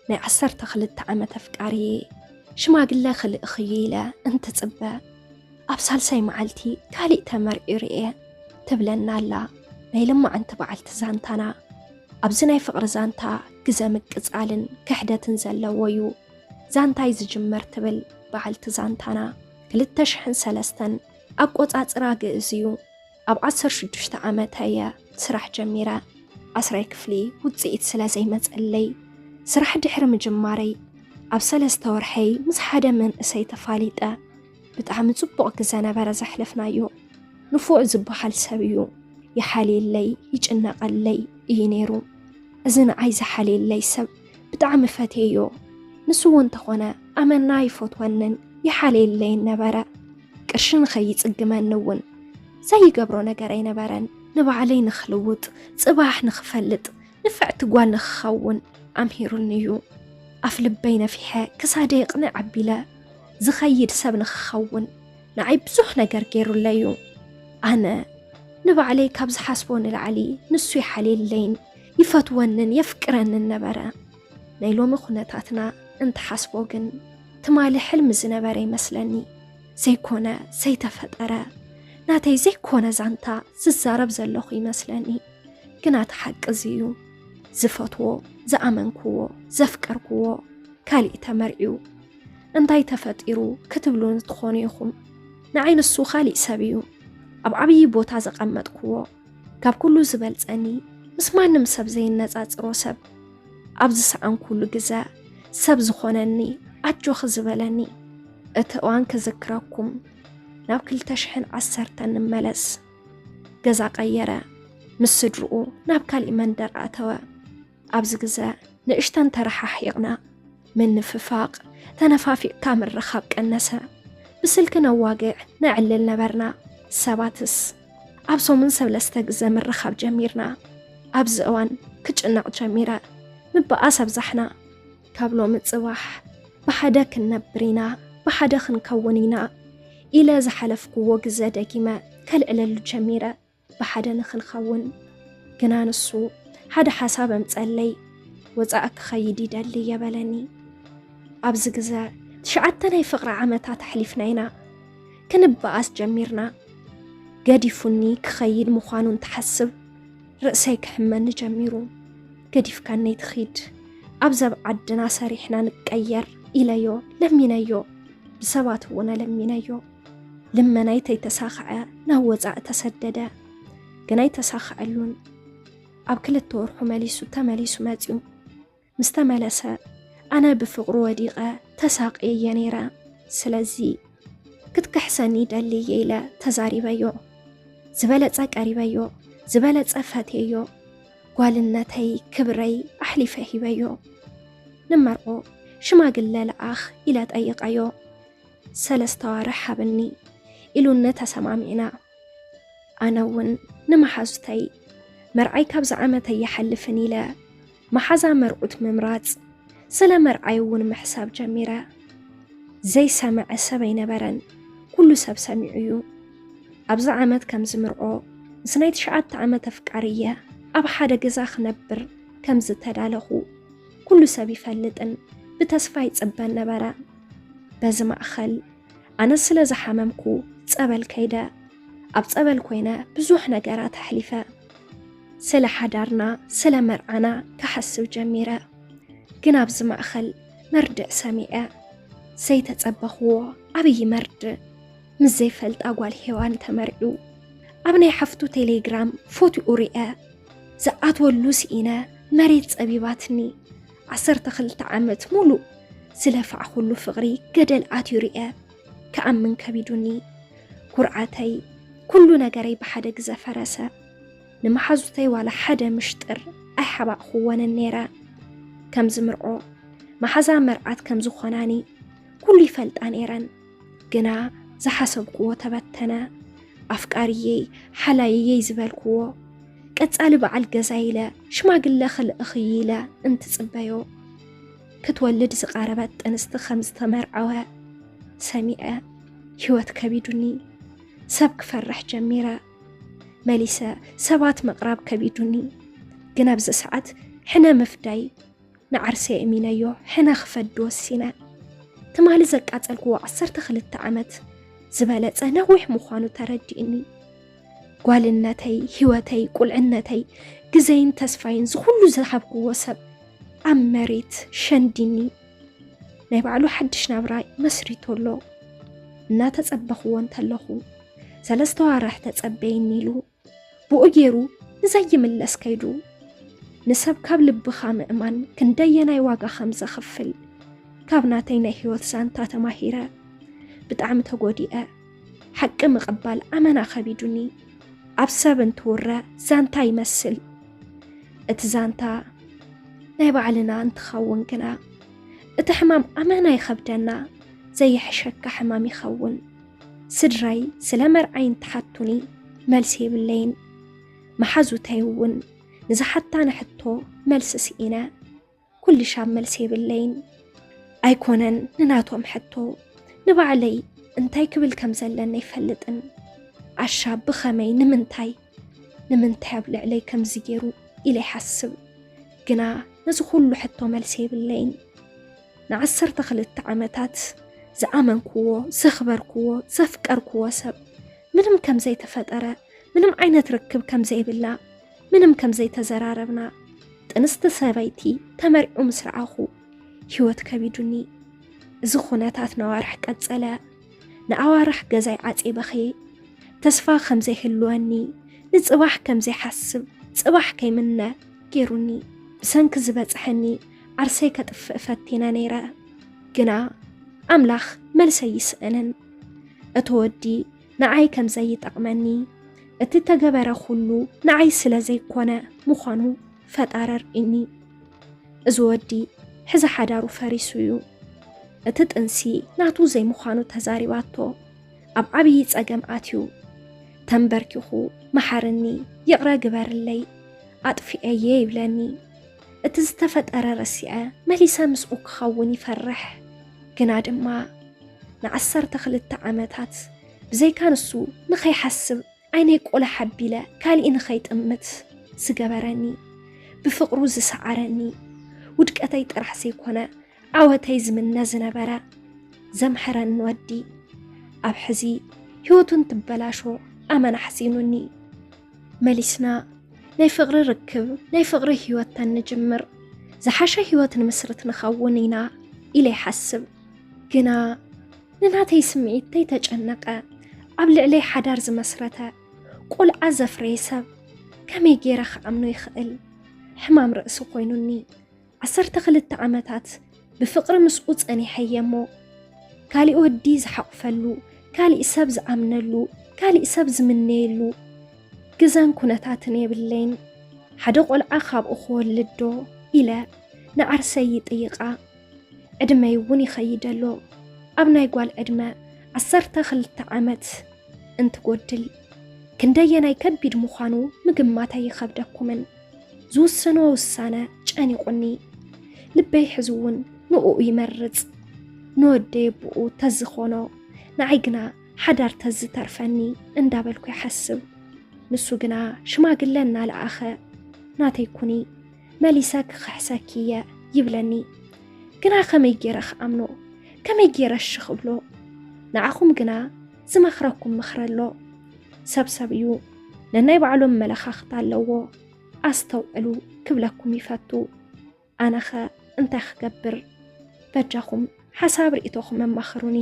ናይ ዓሰርተ ክልተ ዓመት ኣፍቃሪ እየ። ሽማግለ ክልእኽ እዩ ኢለ እንትጽበ፣ ኣብ ሳልሳይ መዓልቲ ካሊእ ተመርዒሩ እየ ትብለና ኣላ። ናይ ልማዓንቲ በዓልቲ ዛንታና። ኣብዚ ናይ ፍቕሪ ዛንታ ግዘ ምቅጻልን ክሕደትን ዘለዎ እዩ። ዛንታይ ዝጅመር ትብል በዓልቲ ዛንታና። ክልተ ሽሕን ሰለስተን ኣቆጻጽራ ግእዝ እዩ። ኣብ ዓሰርተ ሽዱሽተ ዓመተ እየ ስራሕ ጀሚረ። ዓስራይ ክፍሊ ውጽኢት ስለ ዘይመጸለይ፣ ስራሕ ድሕሪ ምጅማረይ፣ ኣብ ሰለስተ ወርሐይ ምስ ሓደ መንእሰይ ተፋሊጠ። ብጣዕሚ ጽቡቕ ግዘ ነበረ ዘሕለፍናዮ። ንፉዕ ዝበሃል ሰብ እዩ። ይሓልየለይ፣ ይጭነቐለይ እዩ ነይሩ። እዚ ንዓይ ዝሓልየለይ ሰብ ብጣዕሚ ፈትየዮ። ንሱ እውን እንተኾነ ኣመና ይፈትወንን ይሓልየለይን ነበረ። ቅርሺ ንኸይጽግመኒ እውን ዘይገብሮ ነገር ኣይነበረን። ንባዕለይ ንኽልውጥ፣ ጽባሕ ንኽፈልጥ፣ ንፍዕቲ ጓል ንኽኸውን ኣምሂሩኒ እዩ። ኣፍ ልበይ ነፊሐ ክሳደ የቕንዕ ኣቢለ ዝኸይድ ሰብ ንኽኸውን ንዓይ ብዙሕ ነገር ገይሩለይ እዩ። ኣነ ንባዕለይ ካብ ዝሓስቦ ንላዕሊ ንሱ ይሓልየለይን ይፈትወንን የፍቅረንን ነበረ። ናይ ሎሚ ኩነታትና እንትሓስቦ ግን ትማሊ ሕልሚ ዝነበረ ይመስለኒ። ዘይኮነ ዘይተፈጠረ፣ ናተይ ዘይኮነ ዛንታ ዝዛረብ ዘለኹ ይመስለኒ። ግና እቲ ሓቂ እዚ እዩ። ዝፈትዎ፣ ዝኣመንክዎ፣ ዘፍቀርክዎ ካሊእ ተመርዒዩ። እንታይ ተፈጢሩ ክትብሉኒ ትኾኑ ኢኹም። ንዓይ ንሱ ካሊእ ሰብ እዩ። ኣብ ዓብዪ ቦታ ዘቐመጥክዎ፣ ካብ ኩሉ ዝበልጸኒ፣ ምስ ማንም ሰብ ዘይነጻጽሮ ሰብ፣ ኣብ ዝሰኣንኩሉ ግዘ ሰብ ዝኾነኒ፣ ኣጆኺ ዝበለኒ። እቲ እዋን ክዝክረኩም። ናብ ክልተ ሽሕን ዓሰርተን ንመለስ። ገዛ ቀየረ። ምስ ስድርኡ ናብ ካሊእ መንደር ኣተወ። ኣብዚ ግዘ ንእሽተን ተረሓሒቕና። ምንፍፋቕ፣ ተነፋፊቕካ ምርኻብ ቀነሰ። ብስልኪ ነዋግዕ ነዕልል ነበርና። ሰባትስ ኣብ ሰሙን ሰለስተ ግዘ ምርኻብ ጀሚርና። ኣብዚ እዋን ክጭነቕ ጀሚረ። ምብኣስ ኣብዛሕና። ካብ ሎሚ ጽባሕ ብሓደ ክንነብር ኢና፣ ብሓደ ክንከውን ኢና ኢለ ዝሓለፍክዎ ግዘ ደጊመ ከልዕለሉ ጀሚረ። ብሓደ ንኽንኸውን። ግና ንሱ ሓደ ሓሳብ ኣምጸለይ። ወጻኢ ክኸይድ ይደሊ እየ በለኒ። ኣብዚ ግዘ ትሽዓተ ናይ ፍቕሪ ዓመታት ኣሕሊፍና ኢና። ክንበኣስ ጀሚርና። ገዲፉኒ ክኸይድ ምዃኑ እንትሓስብ ርእሰይ ክሕመኒ ጀሚሩ። ገዲፍካነይ ትኺድ፣ ኣብ ዘብ ዓድና ሰሪሕና ንቀየር ኢለዮ፣ ለሚነዮ፣ ብሰባት እውን ኣለሚነዮ። ልመናይ ተይተሳኽዐ ናብ ወጻኢ ተሰደደ። ግን ኣይተሳኽዐሉን። ኣብ ክልተ ወርሑ መሊሱ ተመሊሱ መጺኡ። ምስ ተመለሰ ኣነ ብፍቕሩ ወዲቐ ተሳቕየየ ነይረ። ስለዚ ክትክሕሰኒ ደሊ እየ ኢለ ተዛሪበዮ። ዝበለጸ ቀሪበዮ፣ ዝበለጸ ፈትየዮ። ጓልነተይ ክብረይ ኣሕሊፈ ሂበዮ። ንመርዖ ሽማግለ ለኣኽ ኢለ ጠይቐዮ። ሰለስተ ኣዋርሕ ሃብኒ ኢሉኒ ተሰማሚዕና። ኣነ እውን ንመሓዙተይ መርዓይ ካብዚ ዓመት ኣይሓልፍን ኢለ መሓዛ መርዑት ምምራጽ፣ ስለ መርዓይ እውን ምሕሳብ ጀሚረ። ዘይሰምዐ ሰብ ኣይነበረን፣ ኩሉ ሰብ ሰሚዑ እዩ። ኣብዚ ዓመት ከም ዝምርዖ ምስ ናይ ትሽዓተ ዓመት ኣፍቃሪየ ኣብ ሓደ ገዛ ክነብር ከም ዝተዳለኹ ኩሉ ሰብ ይፈልጥን ብተስፋ ይጽበን ነበረ። በዚ ማእኸል ኣነ ስለ ዝሓመምኩ ጸበል ከይደ። ኣብ ጸበል ኮይነ ብዙሕ ነገራት ኣሕሊፈ። ስለ ሓዳርና፣ ስለ መርዓና ክሓስብ ጀሚረ። ግን ኣብዚ ማእኸል መርድእ ሰሚዐ። ዘይተጸበኽዎ ዓብዪ መርድእ። ምስ ዘይፈልጣ ጓል ሄዋን ተመርዒው። ኣብ ናይ ሓፍቱ ቴሌግራም ፎቶኡ ሪአ። ዝኣትወሉ ስኢነ መሬት ጸቢባትኒ። ዓሰርተ ክልተ ዓመት ሙሉእ ዝለፋዕኩሉ ፍቕሪ ገደል ኣትዩ ሪአ። ክኣምን ከቢዱኒ። ኩርዓተይ፣ ኩሉ ነገረይ ብሓደ ግዘ ፈረሰ። ንመሓዙተይ ዋላ ሓደ ምሽጥር ኣይሓባእኽወንን ነይረ። ከም ዝምርዖ መሓዛ መርዓት ከም ዝኾናኒ ኩሉ ይፈልጣ ነይረን። ግና ዝሓሰብክዎ ተበተነ። ኣፍቃሪየይ፣ ሓላይየይ ዝበልክዎ፣ ቀጻሊ በዓል ገዛ ኢለ ሽማግለ ክልእኽ እዩ ኢለ እንትጽበዮ፣ ክትወልድ ዝቓረበት ጥንስቲ ከም ዝተመርዓወ ሰሚዐ። ህይወት ከቢዱኒ። ሰብ ክፈርሕ ጀሚረ። መሊሰ ሰባት ምቕራብ ከቢዱኒ። ግን ኣብዚ ሰዓት ሕነ ምፍዳይ ንዓርሰይ እሚነዮ ሕነ ክፈዲ ወሲነ። ትማሊ ዘቃጸልክዎ ዓሰርተ ክልተ ዓመት ዝበለጸ ነዊሕ ምዃኑ ተረዲእኒ። ጓልነተይ፣ ህይወተይ፣ ቁልዕነተይ፣ ግዘይን ተስፋይን ዝኹሉ ዝሃብክዎ ሰብ ኣብ መሬት ሸንዲኒ። ናይ ባዕሉ ሓድሽ ናብራ መስሪቶ ኣሎ። እናተጸበኽዎ እንተለኹ፣ ሰለስተ ዋርሕ ተጸበይኒ ኢሉ ብኡ ገይሩ ንዘይምለስ ከይዱ። ንሰብ ካብ ልብኻ ምእማን ክንደየናይ ዋጋ ከም ዘኽፍል ካብ ናተይ ናይ ህይወት ዛንታ ተማሂረ። ብጣዕሚ ተጎዲአ። ሓቂ ምቕባል ኣመና ከቢዱኒ። ኣብ ሰብ እንትውረ ዛንታ ይመስል። እቲ ዛንታ ናይ ባዕልና እንትኸውን ግና፣ እቲ ሕማም ኣመና ይኸብደና፣ ዘይሕሸካ ሕማም ይኸውን። ስድራይ ስለ መርዓይ እንትሓቱኒ መልሲ የብለይን። መሓዙተይ እውን ንዝሓታኒ ሕቶ መልሲ ስኢነ። ኩልሻብ መልሲ የብለይን። ኣይኮነን ንናቶም ሕቶ፣ ንባዕለይ እንታይ ክብል ከም ዘለኒ ኣይፈልጥን። ኣሻ ብኸመይ፣ ንምንታይ፣ ንምንታይ ኣብ ልዕለይ ከምዚ ገይሩ ኢለ ይሓስብ። ግና ነዚ ኩሉ ሕቶ መልሲ የብለይን። ንዓሰርተ ክልተ ዓመታት ዝኣመንክዎ፣ ዘኽበርክዎ፣ ዘፍቀርክዎ ሰብ ምንም ከም ዘይተፈጠረ፣ ምንም ዓይነት ርክብ ከም ዘይብልና፣ ምንም ከም ዘይተዘራረብና፣ ጥንስቲ ሰበይቲ ተመሪዑ ምስ ረኣኹ ህይወት ከቢዱኒ። እዚ ኩነታት ነዋርሕ ቀጸለ። ንኣዋርሕ ገዛይ ዓጽየ በኽየ። ተስፋ ከም ዘይህልወኒ፣ ንጽባሕ ከም ዘይሓስብ፣ ጽባሕ ከይምነ ገይሩኒ። ብሰንኪ ዝበጽሐኒ ዓርሰይ ከጥፍእ ፈቲነ ነይረ። ግና ኣምላኽ መልሰይ ይስእንን። እቲ ወዲ ንዓይ ከም ዘይጠቕመኒ፣ እቲ ተገበረ ኩሉ ንዓይ ስለ ዘይኮነ ምዃኑ ፈጣሪ ኣርእኒ። እዚ ወዲ ሕዚ ሓዳሩ ፈሪሱ እዩ። እቲ ጥንሲ ናቱ ዘይምዃኑ ተዛሪባቶ ኣብ ዓብዪ ጸገም ኣትዩ። ተንበርኪኹ መሓርኒ፣ ይቕረ ግበርለይ፣ ኣጥፊኤየ ይብለኒ። እቲ ዝተፈጠረ ረሲዐ መሊሰ ምስኡ ክኸውን ይፈርሕ። ግና ድማ ንዓሰርተ ክልተ ዓመታት ብዘይካ ንሱ ንኸይሓስብ ዓይነይ ቆለሕ ኣቢለ ካሊእ ንኸይጥምት ዝገበረኒ፣ ብፍቕሩ ዝሰዓረኒ፣ ውድቀተይ ጥራሕ ዘይኮነ ዓወተይ ዝምነ ዝነበረ ዘምሐረኒ ወዲ፣ ኣብ ሕዚ ህይወቱ እንትበላሾ ኣመና ኣሕዚኑኒ። መሊስና ናይ ፍቕሪ ርክብ፣ ናይ ፍቕሪ ህይወት ተንጅምር፣ ዝሓሸ ህይወት ንምስርት ንኸውን ኢና ኢለ ይሓስብ። ግና ንናተይ ስምዒት ተይተጨነቐ፣ ኣብ ልዕለይ ሓዳር ዝመስረተ፣ ቆልዓ ዘፍረየ ሰብ ከመይ ገይረ ክኣምኖ ይኽእል? ሕማም ርእሲ ኮይኑኒ። ዓሰርተ ክልተ ዓመታት ብፍቕሪ ምስኡ ጸኒሐየ እሞ፣ ካሊእ ወዲ ዝሓቑፈሉ፣ ካሊእ ሰብ ዝኣምነሉ፣ ካሊእ ሰብ ዝምነየሉ ግዘን ኩነታትን የብለይን። ሓደ ቆልዓ ካብኡ ክወልድ ዶ ኢለ ንዓርሰይ ይጥይቓ። ዕድመይ እውን ይኸይድ ኣሎ። ኣብ ናይ ጓል ዕድመ ዓሰርተ ክልተ ዓመት እንትጎድል ክንደየናይ ከቢድ ምዃኑ ምግማት ኣይኸብደኩምን። ዝውስኖ ውሳነ ጨኒቑኒ። ልበይ ሕዚ እውን ንእኡ ይመርጽ። ንወደይ ኣቦኡ ተዝኾኖ፣ ንዓይ ግና ሓዳር ተዝተርፈኒ እንዳበልኩ ይሓስብ። ንሱ ግና ሽማግለ እናለኣኸ፣ ናተይ ኩኒ፣ መሊሰ ክኽሕሰኪ እየ ይብለኒ። ግና ከመይ ገይረ ክኣምኖ? ከመይ ገይረ እሺ ክብሎ? ንዓኹም ግና ዝመኽረኩም ምኽሪ ኣሎ። ሰብ ሰብ እዩ፣ ነናይ ባዕሉ ኣመለኻኽታ ኣለዎ። ኣስተውዕሉ ክብለኩም ይፈቱ። ኣነኸ እንታይ ክገብር? በጃኹም ሓሳብ ርእይቶኹም ኣማኽሩኒ።